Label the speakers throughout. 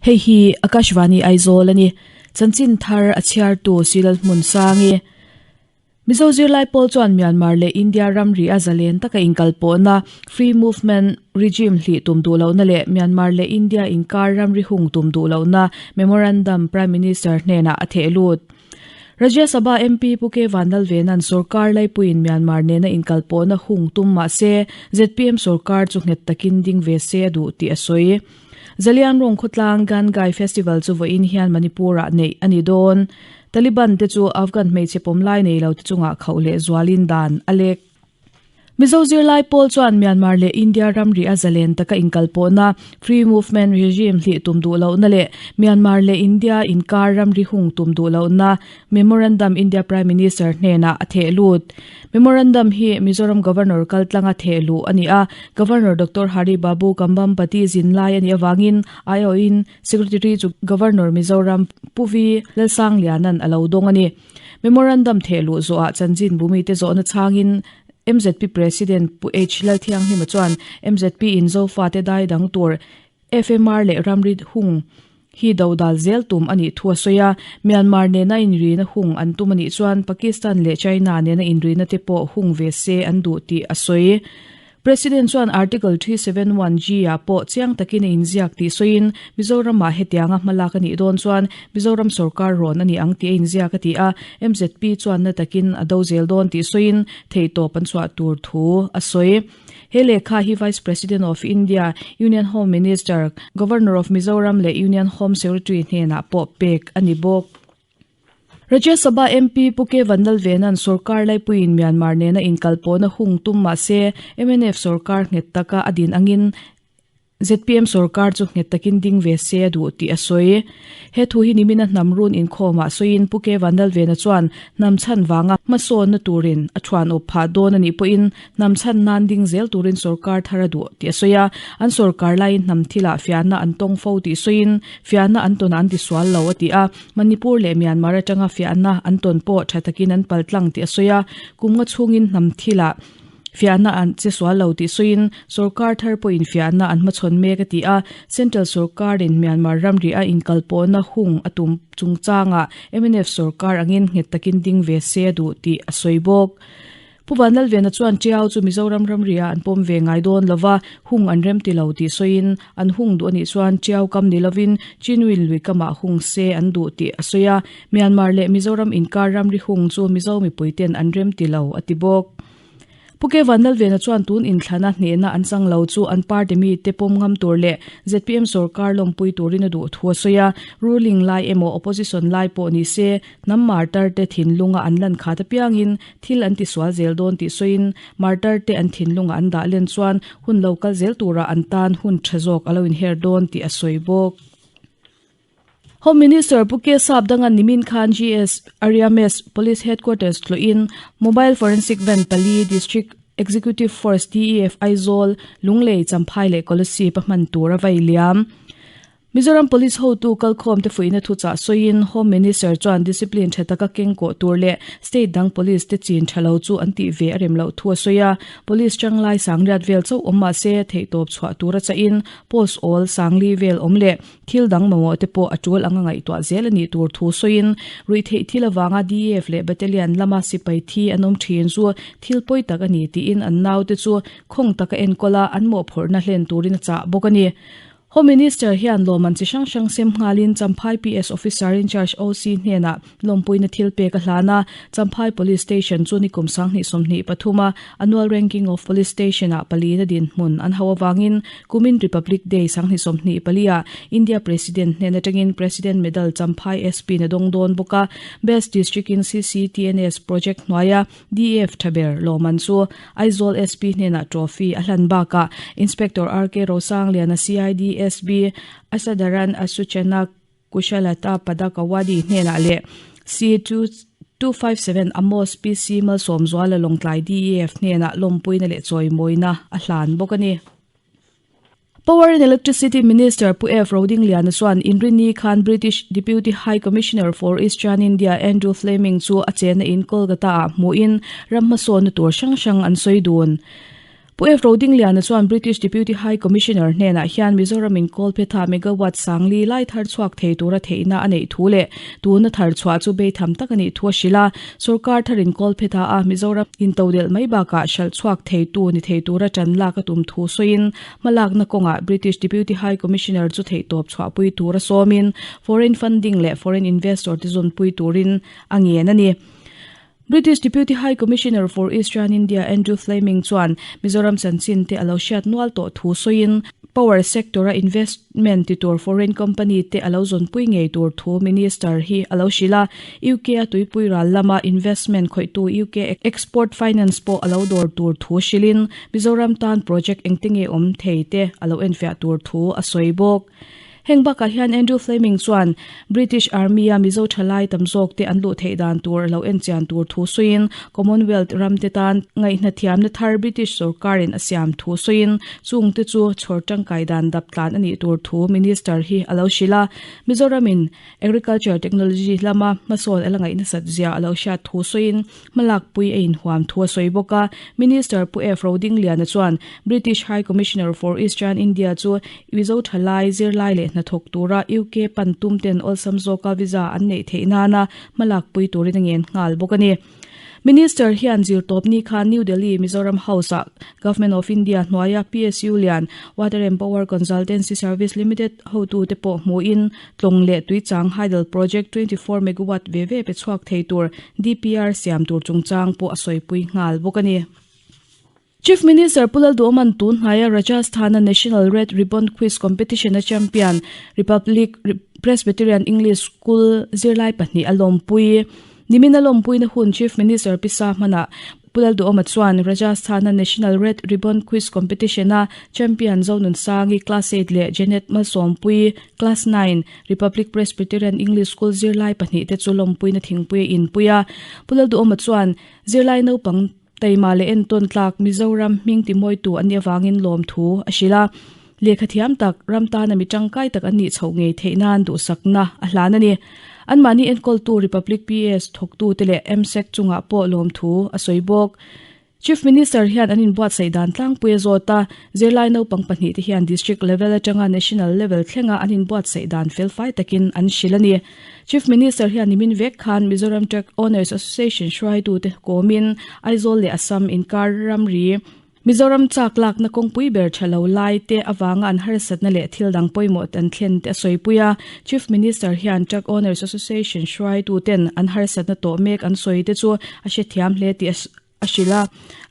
Speaker 1: Hei hi Akashvani Aizawl a ni. Chanchin thar a chhiartu Silal Hmunsangi. Mizo zirlai pawl chuan Myanmar leh India ramri a zalen taka inkalpawhna, free movement, regime hlih tum duh lohna leh Myanmar leh India inkar ramri hung tum duh lohna memorandum Prime Minister hnenah a theh lut. Rajya Sabha MP Pu K Vanlalvena'n sorkar laipuiin Myanmar nena inkalpawhna hung tum mah se zpm sorkar chu nghet takin ding ve se a duh tih a sawi. Zalian Rung khawtlang Gan Gai Festival chu vawiin hian Manipur-ah neih a ni dawn. Taliban te chu Afghan hmeichhe pawmlai nei lo te chungah khauh leh zualin dan a lek. Mizo zirlai pawl chuan Myanmar leh India ramri a zalen taka inkalpawhna, free movement regime, hlih tum duh lohna leh Myanmar leh India inkar ramri hung tum duh lohna memorandum India Prime Minister hnenah a theh lut. Memorandum hi Mizoram Governor kaltlanga theh luh a ni a, Governor Doctor Hari Babu Kambhampati zin lai a nih avangin aiawhin Secretary chu Governor Mizoram Pu Vi Lalsangliana'n a lo dawng a ni. Memorandum theh luh zawhah chanchin bumite zawhna chhangin MZP President Pu H Lalthianghlima chuan MZP in Zofate dai dang tur FMR leh ramri hung hi dodal zel tum a nih thu a sawi a, Myanmar nena inrina hung an tum a nih chuan Pakistan leh China nena inrina te pawh hung ve se an duh tih a sawi. President chuan Article 371 G ah pawh chiang takin a inziak tih sawiin Mizoramah hetianga hmalak a nih dawn chuan Mizoram sorkar rawn a ni ang tih a inziak a ti a, MZP chuan na takin a do zel dawn tih sawiin theihtawp an chhuah tur thu a sawi. He lehkha hi Vice President of India, Union Home Minister, Governor of Mizoram leh Union Home Secretary hnenah pawh pek a ni bawk. Rajya Sabha MP Pu K Vanlalvena'n sorkar laipuiin Myanmar nena inkalpawhna hung tum mah se mnf sorkar nghet taka a din angin Zpm sorkar chu nghet takin ding ve se a duh tih a sawi. He thu hi nimina hnam run inkhawmah sawiin Pu K Vanlalvena chuan hnam chhan vanga hmasawnna turin a thuan awp phah dawn a nih pawhin hnam chhan nan ding zel turin sorkar thar a duh tih a sawi a. An sorkar laiin hnam thilah fiahna an tawng fo tih sawiin fiahna an tawnah an tisual lo a ti a. Manipur leh Myanmar atanga fiahna an tawn pawh tha takin an paltlang tih a sawi a. Kum nga chhungin hnam thilah Fiahna an che sual lo tih sawiin sorkar thar pawhin fiahna an hmachhawn mek a ti a, Central sorkarin Myanmar ramri a inkalpawhna hung a tum chungchangah mnf sorkar angin nghet takin ding ve se a duh tih a sawi bawk. Pu Vanlalvena chuan Tiau chu Mizoram ramriah an pawm ve ngai dawn lova, hung an rem ti lo tih sawiin an hung duh a nih chuan Tiau kam ni lovin Chinwin lui kamah hung se an duh tih a sawi a, Myanmar leh Mizoram inkar ramri hung chu Mizo mipuiten an rem ti lo a ti bawk. Pu K Vanlalvena chuan tun inthlana hnehna an chang lo chu an party mite pawm ngam tur leh zpm sorkar lawmpui turin a duh thu a sawi a, ruling lai emaw opposition lai pawh ni se hnam martar te thinlunga an lan khat apiangin thil an tisual zel dawn tih sawiin martar te an thinlunga an dah len chuan hun lo kal zel turah an tan hun tha zawk a lo inher dawn tih a sawi bawk. Home Minister Pu K Sapdanga'n nimin khan GS Ariames Police Headquarters tlawhin Mobile Forensic Van pali District Executive Force, DEF, Aizawl, Lunglei, Champhai leh Kolasib a hman tur a vai liam. Mizoram Police hotu kalkhawmte fuihna thuchah sawiin Home Minister chuan discipline tha taka keng kawh tur leh state dang police te chin tha lo chu an tih ve a rem loh thu a sawi a. Police tanglai sangriat vel chauh awm mah se theihtawp chhuah tur a chahin post awl sangli vel awm leh Thil dang mamawh te pawh a tul anga ngaihtuah zel a nih tur thu sawiin, ruihtheih thil avanga DAF leh Battalion lama sipai thi an awm thin chu thil pawi tak a ni tiin an naute chu khawng taka enkawl a, an mawhphurhna hlen turin a chah bawk a ni. Home Minister hian lawmman chi hrang hrang sem nghalin Champhai PS Officer in Charge OC hnenah Lawmpuina thil pek a hlan a, Champhai Police Station chu nikum 2023 a Annual Ranking of Police Station ah palina dinhmun an hauh avangin kumin Republic Day 2024 ah India President hnen atangin President Medal Champhai SP na dawng dawn bawk a, Best District in CCTNS Project hnuaia DAF tha ber lawmman chu Aizawl SP hnenah trophy a hlan bakah Inspector RK Rosangliana CID SB Asadaran Asuchana Kushalata Padakawadi hnenah leh C257 Amos PC Malsawmzuala Lawngtlai DEF hnenah lawmpuina leh chawimawina a hlan bawk a ni. Power and Electricity Minister Pu F Rodingliana chuan Inrini khan British Deputy High Commissioner for Eastern India Andrew Fleming chu a chenna in Kolkata-ah hmuhin ram hmasawnna tur hrang hrang an sawi dun. Pu F. Rodingliana chuan British Deputy High Commissioner hnenah hian Mizoramin Kawlphetha megawatt sangli lai thar chhuak thei tura theihna a neih thu leh tuna thar chhuah chu beitham tak a nih thu a hrilh a. Sorkar tharin Kawlphetha a Mizoram intodelh mai bakah hralh chhuak theitu ni thei tura tan lak a tum thu sawiin hmalakna kawngah British Deputy High Commissioner chu theihtawp chhuahpui tura sawmin foreign funding leh foreign investor te zawnpui turin a ngen a ni. British Deputy High Commissioner for Eastern India Andrew Fleming chuan Mizoram chanchin te a lo hriat nual tawh thu sawiin power sector a investment ti tur foreign company te a lo zawnpui ngei tur thu Minister hi a lo hrilh a. UK a tuipui ral lama investment khawihtu UK Export Finance pawh a lo dawr tur thu hrilhin Mizoram tan project engte nge awm thei te a lo enfiah tur thu a sawi bawk. Heng bakah hian Andrew Fleming chuan British Army-a Mizo thalai tam zawkte an luh theih dan tur a lo enchian tur thu sawiin Commonwealth ramte tan ngaihnathiamna thar British sorkarin a siam thu sawiin chungte chu chhawr tangkai dan dap tlan a nih tur thu Minister hi a lo hrilh a. Mizoramin Agriculture Technology lama hmasawn a la ngaih nasat zia a lo hriat thu sawiin hmalakpui a inhuam thu a sawi bawk a. Minister Pu F. Rodingliana chuan British High Commissioner for Eastern India chu Mizo thalai, zirlai leh hnathawk tura UK pan tum ten awlsam zawka visa an neih theih nana hmalakpui turin a ngen nghal bawk a ni. Minister hian zirtawpni khan New Delhi Mizoram House-ah Government of India hnuaia PSU lian Water and Power Consultancy Service Limited hotute pawh hmuhin Tlawng leh Tuichang Hydel Project 24 megawatt ve ve pe chhuak thei tur DPR siam tur chungchang pawh a sawipui nghal bawk a ni. Chief Minister Pu Lalduhawman tun hnaia Rajasthan-a National Red Ribbon Quiz Competition-a champion Republic Presbyterian English School zirlai pahnih a lawmpui. Nimin a lawmpuina hun Chief Minister Pisa hmanah Pu Lalduhawma chuan Rajasthan-a National Red Ribbon Quiz Competition-a champion Zonunsangi Class Eight leh Janet Malsawmpui Class Nine Republic Presbyterian English School zirlai pahnih te chu lawmpuina thingpui a inpui a. Pu Lalduhawma chuan zirlai naupang Taima leh entawn tlak Mizoram hming timawitu an nih avangin lawmthu a hrilh a. Lehkha thiam tak, ram tana mi tangkai tak an nih chhoh ngei theih nan duhsakna a hlan a ni. Anmahni enkawltu Republic PS thawktute leh MSEC chungah pawh lawmthu a sawi bawk. Chief Minister hian an inbuatsaih dan tlangpui a zawt a, zirlai naupang pahnihte hian District level atanga National level thlenga an inbuatsaih dan felfai takin an hrilh a ni. Chief Minister hian nimin vek khan Mizoram Truck Owners Association hruaitute kawmin Aizawl leh Assam inkar ramri, Mizoram chak lakna kawngpui ber tha lo lai te avanga an harsatna leh thil dang pawimawh an thlen te a sawipui a. Chief Minister hian Truck Owners Association hruaituten an harsatna tawh mek an sawi te chu a hrethiam hle tih a A hrilh a,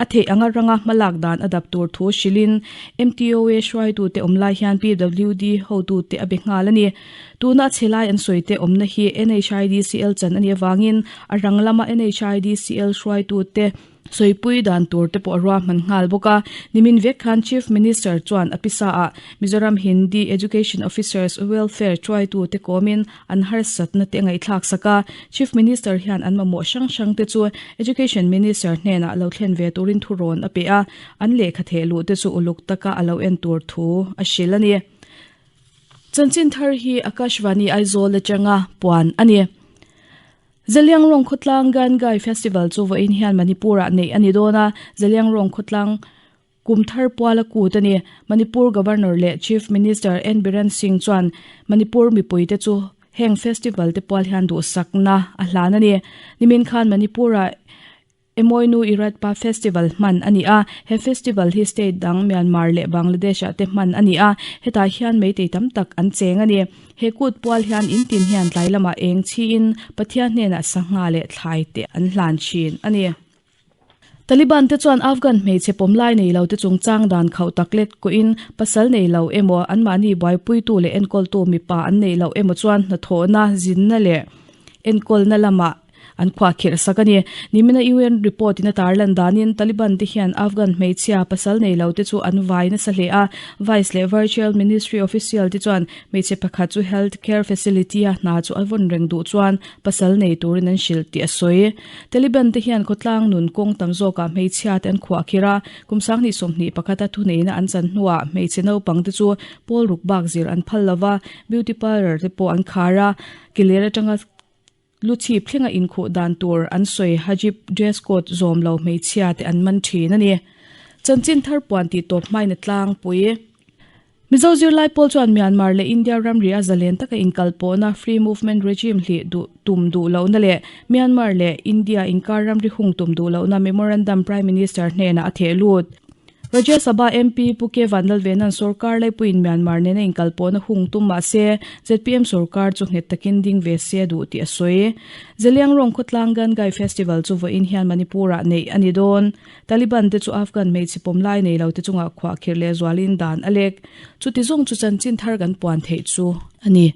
Speaker 1: a theih anga ranga hmalak dan a dap tur thu hrilhin MTOA hruaitute awm lai hian PWD hotute a be nghal a ni. Tuna a chhe lai an sawite awmna hi NHIDCL chan a nih avangin a rang lama NHIDCL hruaitute sawipui dan tur te pawh a ruahman nghal bawk a. Nimin vek khan Chief Minister chuan a pisa ah Mizoram Hindi Education Officers Welfare hruaitute kawmin an harsatna te a ngaihthlak sak a, Chief Minister hian an mamawh hrang hrang te chu Education Minister hnenah lo thlen ve turin thurawn a pe a, an lehkha theh luh te chu uluk taka a lo en tur thu a hrilh a ni. Chanchin thar hi Akashvani Aizawl atanga puan a ni. Zeliangrong khawtlang Gangai Festival chu vawiin hian Manipur-ah neih a ni dawn a, Zeliangrong khawtlang Kum thar puala kut a ni. Manipur Governor leh Chief Minister N Biren Singh chuan Manipur mipuite chu heng festival te pual hian duhsakna a hlan a ni. Nimin khan Manipur-ah Emoinu Iratpa Festival hman a ni a, he festival hi state dang Myanmar leh Bangladesh-ah te hman a ni a, hetah hian meitei tam tak an cheng a ni. He kut pual hian in tin hian tlai lamah eng chhiin Pathian hnenah sangha leh thlai te an hlan thin a ni. Taliban te chuan Afghan hmeichhe pawmlai nei lo te chungchang dan khauh tak let kuhin pasal nei lo emaw anmahni buaipuitu leh enkawltu mipa an neih loh emaw chuan hnathawhna, zinna leh enkawlna lamah an khuahkhirh sak a ni. Nimina UN report in a tarlan danin Taliban te hian Afghan hmeichhia pasal nei lo te chu an vai nasa hle a, Vice leh Virtual Ministry official te chuan hmeichhe pakhat chu health care facility a hna chu a vawn reng duh chuan pasal nei turin an hrilh tih a sawi. Taliban te hian khawtlang nun kawng tam zawkah hmeichhia te an khuah khir a, kum sanghnih sawmhnih pakhata thuneihna an chan hnuah hmeichhe naupang te chu pawl ruk bak zir an phal lova, beauty parlour te pawh an khar a, kiler atanga lu chhip thlenga inkhuh dan tur an sawi hajib dress code zawm lo hmeichhia te an man thin a ni. Chanchin thar puan tih tawp hmain a tlangpui. Mizo zirlai pawl chuan Myanmar leh India ramri a zalen taka inkalpawhna Free Movement Regime hlih duh tum duh lohna leh Myanmar leh India inkar ramri hung tum duh lohna Memorandum Prime Minister hnenah a theh lut. Rajya Sabha MP Pu K Vanlalvena'n sorkar laipuiin Myanmar nena inkalpawhna hung tum mah se zpm sorkar chu nghet takin ding ve se a duh tih a sawi. Zeliangrong khawtlang Gangai Festival chu vawiin hian Manipur-ah neih a ni dawn. Taliban te chu Afghan hmeichhe pawm lai nei lo te chungah khuahkhirh leh zualin dan a lek. Chuti zawng chu chanchin thar kan puan theih chu a ni.